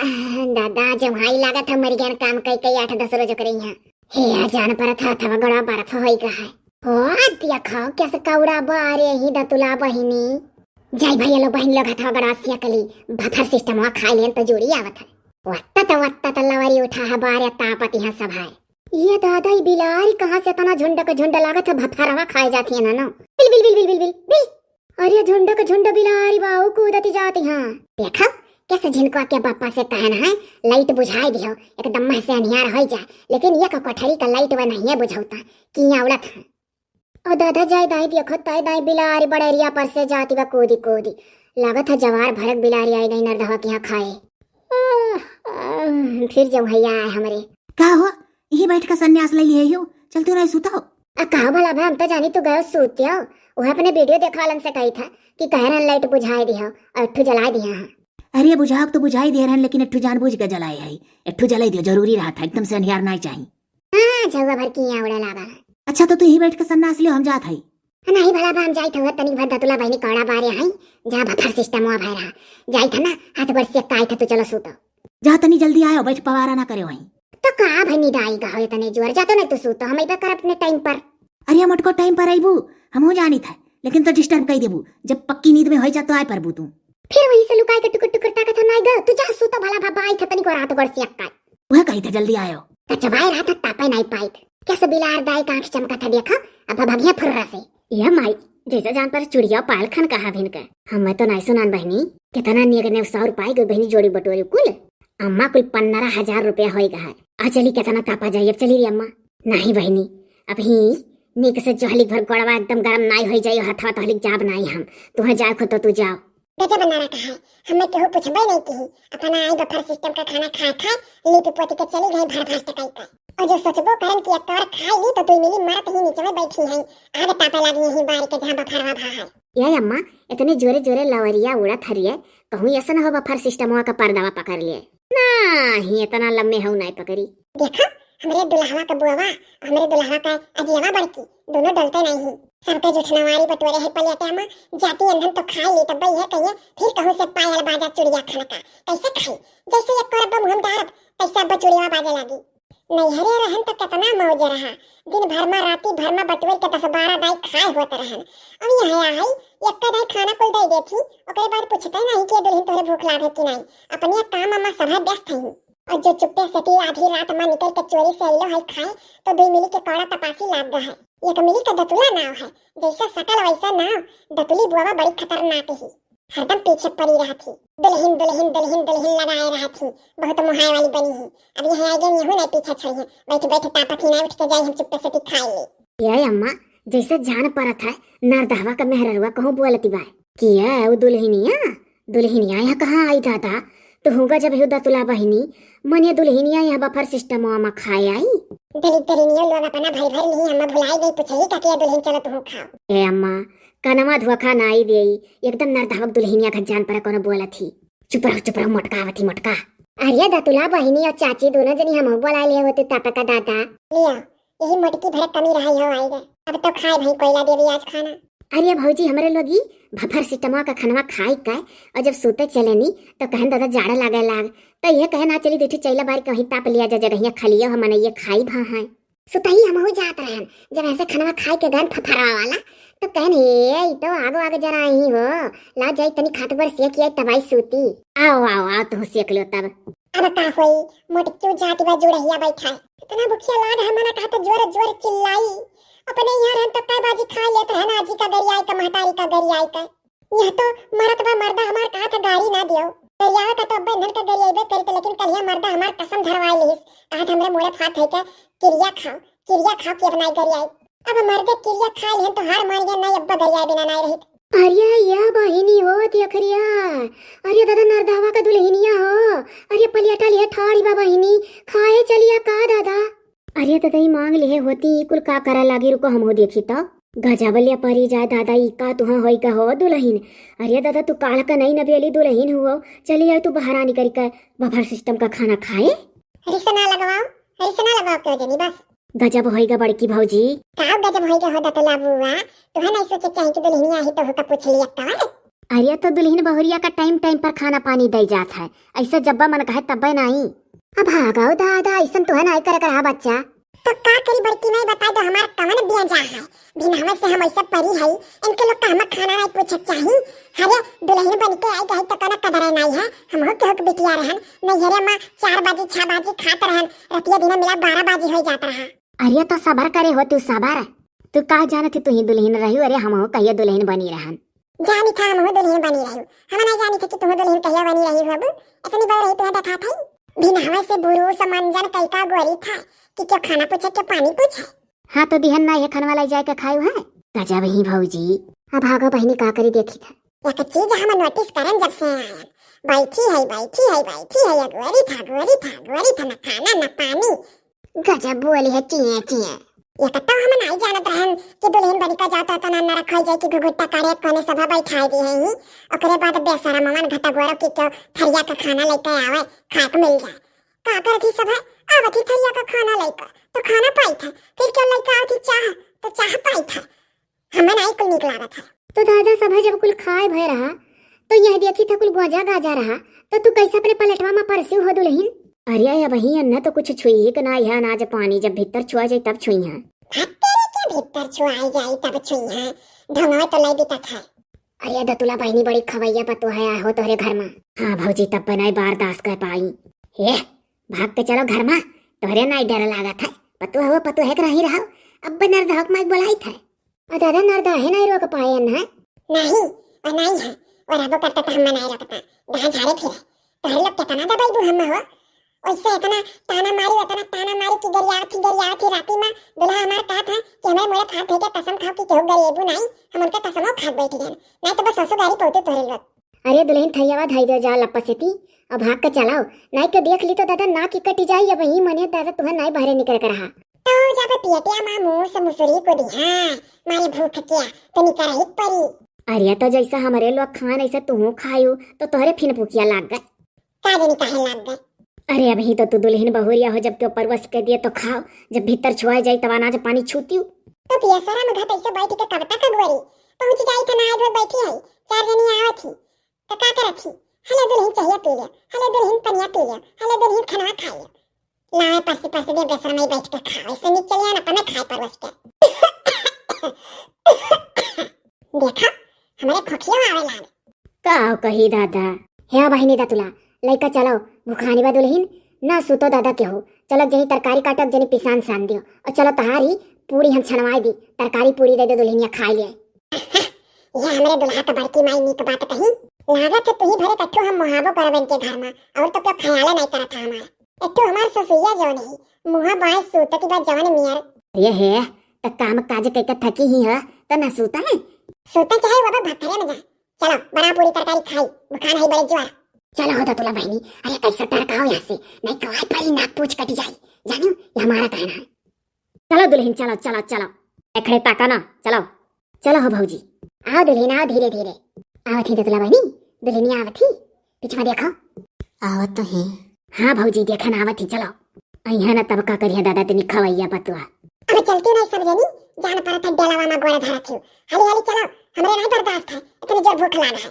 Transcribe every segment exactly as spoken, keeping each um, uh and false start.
दादा, जम्हाई लागत है मर गयन काम कई कई आठ दस रोज ओकरे यहाँ। हे, आ जान परत है, हथवा गोड़वा बर्फ होई गा है। हो, देखो, कैसे कौड़ा बारे ही दतुला बहिनी। जाई भैया लोग, बहिन लोग, हथवा गोड़वा सेक ली, buffer system वा खाई लेन तो जुड़ी आवत है। वत्ता त, वत्ता त लवरी उठा है बारे, तापत यहाँ सब है। ये दादा, ई बिलारी कहाँ से इतना झुंड के झुंड लागत है, भफरवा खाए जाती है ना, ना। बिल, बिल, बिल, बिल, बिल, बिल, बिल। अरे झुंड के झुंड बिलारी बाऊ कूदती जाती हैं। देखा, कैसे झिनकवा के बापा से कहन है, लाइट बुझाई दियो, एकदम मह से अनियार होई जाए, लेकिन ये का कोठरी का लाइट वा नहीं है बुझौता, किया उड़त है। ओ दादा, जाए दाई देखो, ताई दाई बिलारी बड़ेरिया पर से जाती बा कूदी कूदी। लागत है जवार भरक बिलारी आई गई नरदवा के यहाँ खाए। आह, आह, फिर जम्हैया आए हमरे। का हो, यही बैठ के संन्यास ले लिए हो? चल तू नहीं सुता हो। आ कहा भला बा, हम तो जानी तू गयो सूत्यो। वह अपने वीडियो देखवालन से कही था कि कह रहन लाइट बुझाए दिया और ठू जलाए दिया है। अरे बुझाओ तो बुझाई दे रहन, लेकिन एक ठू जानबूझ के जलाए है, एक ठू जलाई दियो, जरूरी रहा था, एकदम से अनियार नहीं चाहिए। हाँ, झउआ भर की यहाँ उड़े लागा है। अच्छा, तो तू ही बैठ के संन्यास लियो, हम जात हई। हाँ, नहीं भला बा, हम जाइत हउआ, तनिक भर दतुला बहिनी कौड़ा बारे हई, जहाँ buffer system हुआ भय रहा। जाइत है ना, हाथ गोड़ सेक के आइत है, तू चलो सूतो। जा तनी जल्दी आयो, बैठ पवारा ना करे वहीं। तो का भई निदाई गहो इतने जोर, जा तो नहीं तू सूतो, हम अइबे कर अपने टाइम पर। अरे मोटको, टाइम पर अइबू, हमहू जानित है, लेकिन तो डिस्टर्ब कर देबू, जब पक्की नींद में होई जा तो आए परबू तू। फिर वहीं से लुकाए के टुकुर टुकुर ताकत है, नाई गो, तू जा सूतो भला भा, बाई था तनिक रात गोड़ से अक्का। वह कही था जल्दी आयो। त चबाए रहा था तापे नाई पाइत। कैसे बिलार दाई का आँख चमका था देखा, अब भगिया फुर्रा से। ये माई, जैसे जान पर चुड़िया पायल खन कहा भिन का। हमें तो नाई सुनान बहिनी, कितना नियग ने सौ रुपये गो बहिनी जोड़ी बटोरी कुल। अम्मा कुल पन्द्रह हजार रुपया होई गा है। आ चली कितना तापा जाई, अब चली रे अम्मा। नहीं बहिनी, अब ही नीक से जोहलिक भर गोड़वा एकदम गरम नाई होई जाई, हथवा तोहलिक जाब नाई हम। तुहे जाए खुद तो तू जाओ। गजब ना रखा है, हमें केहू पूछबे नहीं की। अपना आई buffer system का खाना खाए खाए, लीप पोती के चली गई भर भास टकाई का। और जो सोचबो करन कि एक और खाई ली तो दुई मिली मरत ही नीचे में बैठी हैं, आग तापे लागी यहीं बारी के जहाँ बफरवा भा है। ये अम्मा, इतने जोरे जोरे लवरिया उड़त हरिये, कहूँ ऐसा न हो buffer system का पर्दावा पकड़ लिए। नाही, इतना लम्बे हऊ नाई पकड़ी। देखा, हमरे दुल्हवा का बुआवा, हमरे दुल्हवा का अजियावा बड़की, दोनों डलते नहीं ही। सबके जुठनवारी बटोरे है पलेटा में, जाती अंधन तो खाई ली, तब ये कहिए, फिर कहूँ से पायल बाजा चुड़िया खनका। कैसे खाई? जैसे एक और अब मुँह में डारब, तैसे अब चुड़िया बाजे लागी। नैहरे रहन तो कितना मौज रहा, दिन भर में, राती भर में बटोर के दस बारह दाई खाए होत रहन। अब यहाँ आई, एक दाई खाना कुल दे देती, ओकरे बाद पूछते नहीं कि दुल्हन तोहरे भूख लागे कि नहीं। अपने काम में सभा व्यस्त हैं। और जो चुप्पे से ती आधी रात में निकल के चोरी से अइलो है खाए, तो दुई मिली के कौड़ा तपासी लाग गा है। एक मिली का दतुला नाव है, जैसे सकल वैसा नाव। दतुली बुआवा बड़ी खतरनाक ही, हरदम पीछे पड़ी रहत ही। दुल्हन, दुल्हन, दुल्हन, दुल्हन लगाए रहत ही, बहुत मुहाए वाली बनी ही। अब यहाँ आगे यहू नहीं पीछे छोड़ी है, बैठ बैठ तापत ही ना उठ के जाई, हम चुप्पे से ती खाए ले। ये अम्मा, जैसे जान परत है, नरदहवा का मेहररुआ कहूँ बोलती बा। किया है वो दुल्हनिया? दुल्हनिया यहाँ कहाँ आई दादा? तो होगा जब हो दतुला बहिनी, मने दुल्हनिया यहाँ बफर सिस्टमवा में खाए आई। दलित दलिनिया लोग अपना भर भर लिही, हमें भुलाई गई, पूछली का के दुल्हन चलो तू खाओ। ए अम्मा, कनवा धोखा ना आई देई, एकदम नरदहवक दुल्हनिया का जान पर कोनो बोलत ही। चुप रहो, चुप रहो, मोटका आवत ही, मोटका। अरे दतुला बहिनी और चाची दोनों जनी हम बोला लिए होते तापा का दादा। लिया, यही मोटकी भर कमी रहा हो आई गए। अब तो खाए भाई कोयला देवी आज खाना। अरे भौजी, हमरे लोग ई भफर सिस्टमवा का खनवा खाई का और जब सोते चले नी तो कहन दादा जाड़ा लागे लाग, तो ये कहे ना चली दीठी चैला बारी कहीं ताप लिया जा जगहिया खलियो हम ये खाई भा हैं। सुतही हमहू जात रहन, जब ऐसे खनवा खाई के गन फफरवा वाला तो कहन हे ई तो आगो आगो जरा ही हो, ला जाई तनी खात बर सेक आई तबाई सूती। आओ आओ आओ, तू सेक लो तब। अब का होई, मोटकी जाति बा जुड़हिया बैठा है। इतना भुखिया लाग है, मना कहा तो जोर जोर चिल्लाई। अपने यहाँ रहन तो कै बाजी खा लेत रहन, आजी का गरियाई का, महतारी का गरियाई का। यह तो मरत बा मर्दा हमार कहा था गारी ना दियो। गरियावे का तो अब्बे नन का गरियाइबे करी तो, लेकिन कलिया मर्दा हमार कसम धरवाई लिहिस। कहा था हमरे मोड़े फात है के किरिया खाओ, किरिया खाओ कि अब नाई गरियाई। अब मर्दे किरिया खा लिहन तो हार मान गया, नाई अब्बा गरियाए बिना नाई रहित। अरे या बहिनी हो तियखरिया, अरे दादा नरदहवा का दुल्हनिया हो, अरे पलियटा लिहे ठाड़ी बा बहिनी, खाए चलिया का दादा? अरे दादा ई मांग लिहे होती, ई कुल का करा लागी, रुको हम हो देखी तो। गजब ले परी जाए दादा, ई का तुहा होई का हो दुल्हन? अरे दादा तू काल का नहीं नबेली दुल्हन हुओ, चली आई तू बहरानी करी का बफर सिस्टम का खाना खाए। रिस ना लगवाओ, रिस ना लगाओ क्यों जनी बस। गजब होइगा बड़की भौजी। का गजब होइगा हो दतला बुआ? तुहे नहीं सोचे चाही कि दुल्हनिया ही तो होका पूछ लिया का? अरे तो दुलहिन बहुरिया का टाइम टाइम पर खाना पानी दइ जात है, अइसे जब्बा मन कहे तब्बे नाई। अब भागो दादा, अइसन तुहे नाई करे के रहा बच्चा। तो का करी बड़की माई, बताइ दो हमार कवन बेजा है। बिनहवे से हम अइसे परी है, इनके लोग का हम खाना नाई पूछे के चाही। अरे दुलहिन बन के आइ गई तो कौनो कदर नाई है, हमहू केहू के बिटिया रहन, नैहरे मा चार बाजी छह बाजी खात रहन, रतिया दिना मिला बारह बाजी होइ जात रहा। अरे तो सबर करे हो तू, सबर। तू का जानत ही तू ही दुलहिन रही, अरे हमहू कहियो दुलहिन बनी रहन। जानी था हमहू दुलहिन बनी रही, हम नाई जानी थे कि तुहू दुलहिन कहियो बनी रही होबू। इतनी बड़ रही तुहे देखा था, बिनहवे से बुरुस मंजन कई का गोरी था कि केहू खाना पूछे केहू पानी पूछे। हाँ तो दिहन नाई है खनवा लाई जाए के खायू है। गजब ही भौजी। अब भागो बहिनी का करी देखी था। एक चीज हम नोटिस करन जब से आयन, बैठी है बैठी है बैठी है, अगोरी था अगोरी था अगोरी था, न खाना न पानी। गजब बोली है चिए चिए। ये तो हम नाई जानत रहन कि दुलहिन बनी का जाता तो ना नरक होइ जाए कि घुघुट्टा करे कोने सभा बैठाए दी है ही। ओकरे बाद बेसरमवन घटगोरो की केहू थरिया का खाना लेके आवे, खाए के मिल जाए। का करत ही सभा, आवत ही थरिया का खाना लेके तो खाना पाई था, फिर केहू लेके आवत ही चाह तो चाह पाई था। हमें नाई कुल नीक लागत है। तो दादा सभा जब कुल खाए भय रहा तो यह देखी था कुल गोजा गाजा रहा, तो तू कैसे अपने पलेटवा मा परसिउ हो दुलहिन? अरे अबही अन्ना तो कुछ छुई ही के नाई है, अनाज पानी जब भीतर छुआ जाई तब छुई है। हत्तेरे के भीतर छुआई जाई तब छुई है, ढंगवा तो लाई बितत है। अरे दतुला बहिनी बड़ी खवैया पतोह है हो तोहरे घर मा। हाँ भौजी तब बनाई बारदास कर पाई। हे भाग के चलो घर मा, तोहरे नाई डर लागत है, पतोह हो पतोह के रही रहो, अब नरदहक माई बोलाई थे। अ दादा, नरदहे नाई रोक पाए न है? नहीं, और नहीं है, और अब करता तो हम नाई रखता, कहाँ झाड़े फिरे। तोहरे लोग कितना दबाई दू हम हो, ओइसे इतना ताना मारी, इतना ताना मारी कि गरियावत ही, गरियावत ही राती मा दुल्हा हमार कहत है कि हमरे मुड़े फाड़ फेंके कसम खाओ कि केहू गरिएबू नाई, हम उनके कसमो खात बैठ गए, नाई तो बस ससुर गारी पौते तोहरे लोग। अरे दुलहिन थैयावा धई दे जा लप्पा सेती, अब भाग के चलाओ, नाई के देख ली तो दादा नाक ही कटी जाई, अबही मने दादा तुहे नाई बाहरे निकल के रहा। तो जब पेटिया मा मूस मुसुरी को दिहा, मारे भूख किया, तो निकल ही परी। अरे तो जैसा हमरे लोग खान ऐसे तुहू खायू, तो तोहरे फिन भूखिया लाग गए। का जानी काहे लाग गए। अरे अबही तो तू दुलहिन बहुरिया हो, जब केहू परवस के दिए तो खाओ, जब भीतर छुआ जाई तब अनाज पानी छूतियो। तो पियसरा में घट ऐसे बैठ के कब तक अगुवरी? पहुँच जाई तो नहाए धोए बैठी है, चार जनी आवत ही, तो का करत ही? हले दुलहिन चाहिए पी ले, हले दुलहिन पनिया पी ले, हले दुलहिन खनवा खा ले। लावे परसी परसी दे बेसर में बैठ के खाओ, ऐसे नीक चलिया ना पने खाए परवस के। देखा, हमरे खोखियो आवे लाग। का कही दादा? हे बहिनी दतुला, लइका चलो, भुखानी बा दुलहिन, ना सुतो दादा केहू। चलो जनी तरकारी काटब, जनी पिसान सान दियो, और चलो तहारी पूरी हम छनवाई दी, तरकारी पूरी दे दो दुलहिनिया खाई ले। ये हमरे दुल्हा का बड़की माई नीक बात कही। लागत है तुही भरे कट्ठो हम मुहाबो करब इनके घर मा, और तो केहू ख्याले नहीं करत है हमार। एक तो हमार ससुइया जौन ही, मुहा बाय सूतत बा जवन नियर। ये हे, त काम काज कइके थकी ही ह, त ना सूता है? सूता चाहे बाबा भखरे में जा। चलो, बना पूरी तरकारी खाई, भुखान है बड़े जुआ। चलो हो दतुला बहिनी, अरे कैसे टरकाओ यहाँ से, नहीं तो आई परी नाक पूछ कट जाई। जानियो, ये हमारा कहना है। चलो दुलहिन, चलो, चलो, चलो। ए, खड़े ताका ना, चलो। चलो हो भौजी। आओ दुलहिन, आओ धीरे धीरे। आवत ही दतुला बहिनी, दुलहिनिया आवत ही। पीछे में देखो। आवत तो है। हाँ भौजी, देखन आवत ही, चलो। अइहा ना तब का करिया दादा, तनी खवैया पतुआ। अब चलती नहीं सब जनी, जान परत है डेलावा में गोड़ धरत ही। हाली हाली चलो, हमरे नहीं बर्दाश्त है, इतनी जोर भूख लाग है।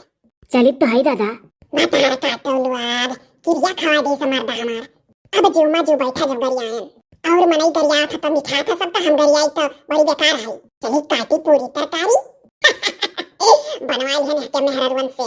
चलित तो है दादा। भतार का टोलुआर, किरिया खवा दे से मर्दा हमार। अब जीव मा जीव बैठा जब गरियायन। और मनई गरिया था तो मिठा था सबका, हम गरियाई तो बड़ी बेकार है। चली काटी पूरी तरकारी। बनवाई है ना के मेहररुअन से।